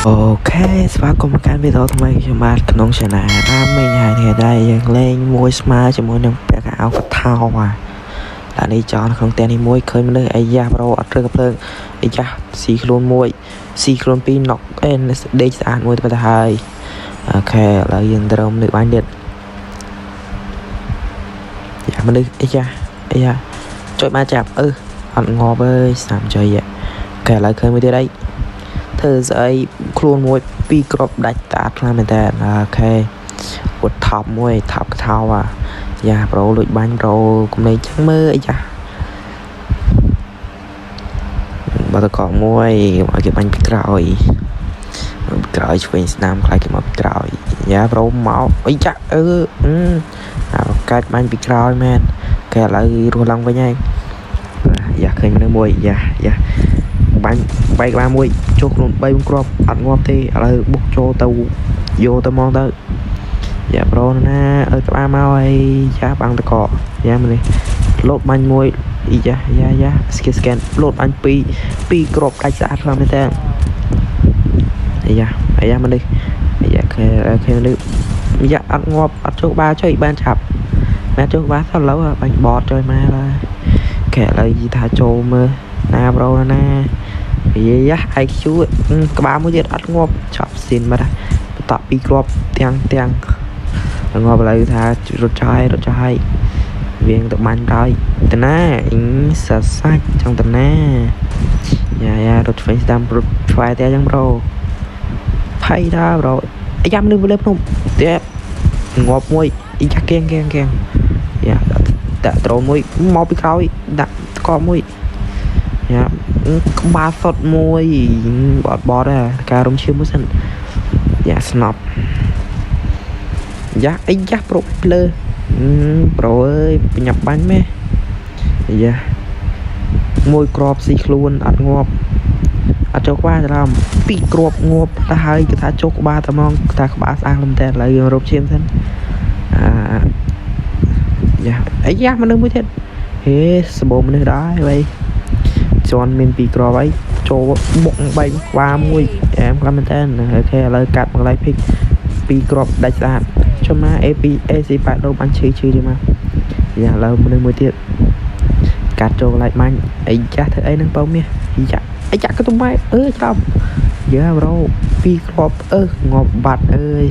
OK ស្វាគមន៍មកកាន់វីដេអូថ្មីខ្ញុំបាទក្នុង Channel អាមីងហើយថ្ងៃដែរយើងលេងមួយស្មើជាមួយនឹងពាក់កៅអៅកថោអាឡានេះចោលក្នុងផ្ទះនេះមួយឃើញមនុស្សអាយ៉ា bro អត់រើកភ្លើងអាយ៉ាស៊ីខ្លួនមួយស៊ីខ្លួនពីរណុកអេដេកស្អាតមួយទៅហើយ OK ឥឡូវយើងត្រូវមនុស្សបាញ់ទៀតយ៉ាមនុស្សអាយ៉ាអាយ៉ាចុចមកចាប់អឺអត់ងាប់អើយសាមចុយ OK ឥឡូវឃើញមួយទៀតអីធ្វើស្អីខ្លួនមួយពីរគ្រាប់ដាច់តាខ្លាំងមែនតើ OK អួតថប់មួយថប់កថោអាយ៉ា bro លួចបាញ់ bro កុំលេងចឹងមើលអីយ៉ាបើតកមួយឲ្យគេបាញ់ពីក្រោយពីក្រោយឆ្វេងស្ដាំខ្លាចគេមកពីក្រោយយ៉ា bro មកអីចាអឺអាកាច់បាញ់ពីក្រោយមែនគេឥឡូវរស់ឡើងវិញហើយយ៉ាឃើញមនុស្សមួយយ៉ាយ៉ាបាញ់បែកក្បាលមួយចូលខ្លួន3គ្រាប់អត់ងាប់ទេឥឡូវបុកចូលទៅយកទៅហ្មងទៅយ៉ា bro ណាអើក្បាលមកហើយយ៉ាបាំងតកយ៉ាម្នេះលោតបាញ់មួយអីយ៉ាយ៉ាយ៉ា scan scan លោតបាញ់ពីរពីរគ្រាប់ដាច់ស្អាតខ្លាំងមែនតើអាយ៉ាអាយ៉ាម្នេះអាយ៉ាខេខេនេះយ៉ាអត់ងាប់អត់ចូលក្បាលចុយបានចាប់មែនចូលក្បាលទៅឥឡូវបាញ់បតចុយមកហើយគេឥឡូវថាចូលមើលណា bro ណាយ៉ា IQ ក្បាលមួយទៀតអត់ងាប់ឆប់ស៊ីនមកបន្តពីរគ្រាប់ទាំងទាំងងាប់ឥឡូវថារត់ចោលរត់ចោលហើយវៀងទៅបាញ់ដល់តាណាអ៊ីសសាច់ចង់តាណាយ៉ាយ៉ារត់ឆ្វេងស្ដាំរត់ឆ្វែតែអញ្ចឹង bro ភ័យដល់ bro អាយ៉ាមនុស្សលើភ្នំតែងាប់មួយអ៊ីយ៉ាកៀងកៀងកៀងយ៉ាដាក់ត្រូមួយមកពីក្រោយដាក់កបមួយយ៉ាក្បាលសុតមួយបត់បត់ដែរការរំឈាមមួយសិនយ៉ាស្នប់យ៉ាអីយ៉ាប្រុកភ្លើ bro អើយបញ្ញាប់បាញ់ម៉េះយ៉ាមួយគ្រាប់ស៊ីខ្លួនអត់ងាប់អត់ចូលក្បាលច្រឡំពីរគ្រាប់ងាប់ទៅហើយគេថាចូលក្បាលតែហ្មងថាក្បាលស្អាតមែនតើឥឡូវយើងរកឈាមសិនអាយ៉ាអីយ៉ាមនុស្សមួយទៀតហេសបោមនុស្សដែរវ៉ៃជន់មានពីរគ្រាប់អីចូលបុកបែកក្បាលមួយអែមខ្លាំងមែនតើ OK ឥឡូវកាត់មកកន្លែងភិកពីរគ្រាប់ដាច់ស្អាតចុះមក AP AC 8ដូបាញ់ឈឺឈឺទេមកយ៉ាឥឡូវមនុស្សមួយទៀតកាត់ចូលកន្លែងបាញ់អីចាស់ធ្វើអីនឹងបើមាសយ៉ាអីចាក់ក៏ទុំម៉ែអើច្រំយ៉ា bro ពីរគ្រាប់អឺងាប់បាត់អើយ